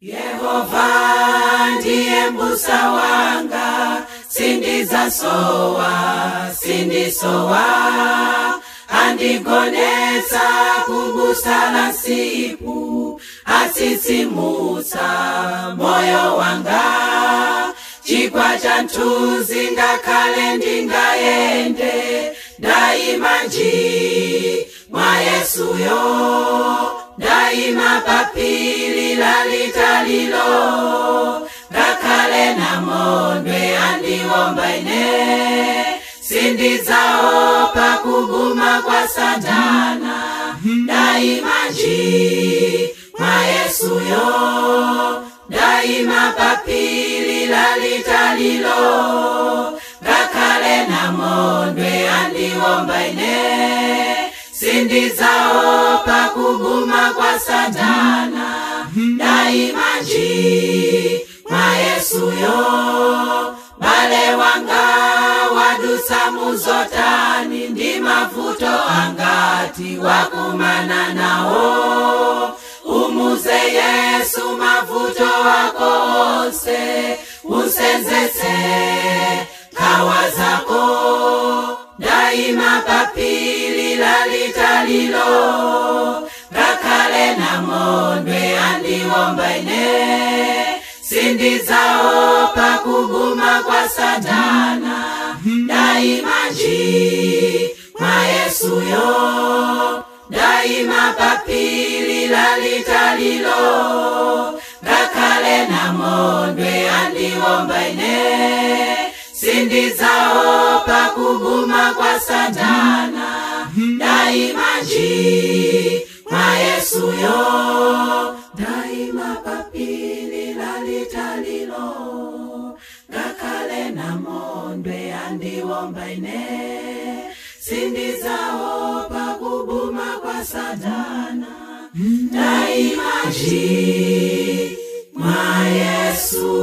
Yehova ndiye mbusa wanga, sindizasowa, sindisowa. Andigonetsa kubusa la nsipu, atsitsimutsa moyo wanga. Chigwa cha mthunzi ngakhale ndingayende, ndayima nji mwa Yesuyo. Ndayima paphiri lalitalilo, ngakhale namondwe andiwomba ine. Sindidzaopa kubuma kwa Satana, ndayima nji mwa Yesuyo. Ndayima paphiri lalitalilo, ngakhale namondwe andiwomba ine. Sindidzaopa kubuma kwa Satana, ndayima nji mwa Yesuyo. Bale wanga wadutsa muzotani, ndi mavuto angati wakumana nawo. Umuze Yesu mavuto ako onse, usenzetse nkhawa zako. Ndayima paphiri lalitalilo, ngakhale namondwe andiwomba ine. Sindidzaopa kubuma kwa Satana, ndayima nji mwa Yesuyo. Ndayima paphiri lalitalilo, ngakhale namondwe andiwomba ine. Sindidzaopa kubuma kwa Satana, ndayima nji mwa Yesuyo. Ndayima paphiri lalitalilo, ngakhale namondwe andiwomba ine. Sindidzaopa kubuma kwa Satana, ndayima nji mwa Yesuyo.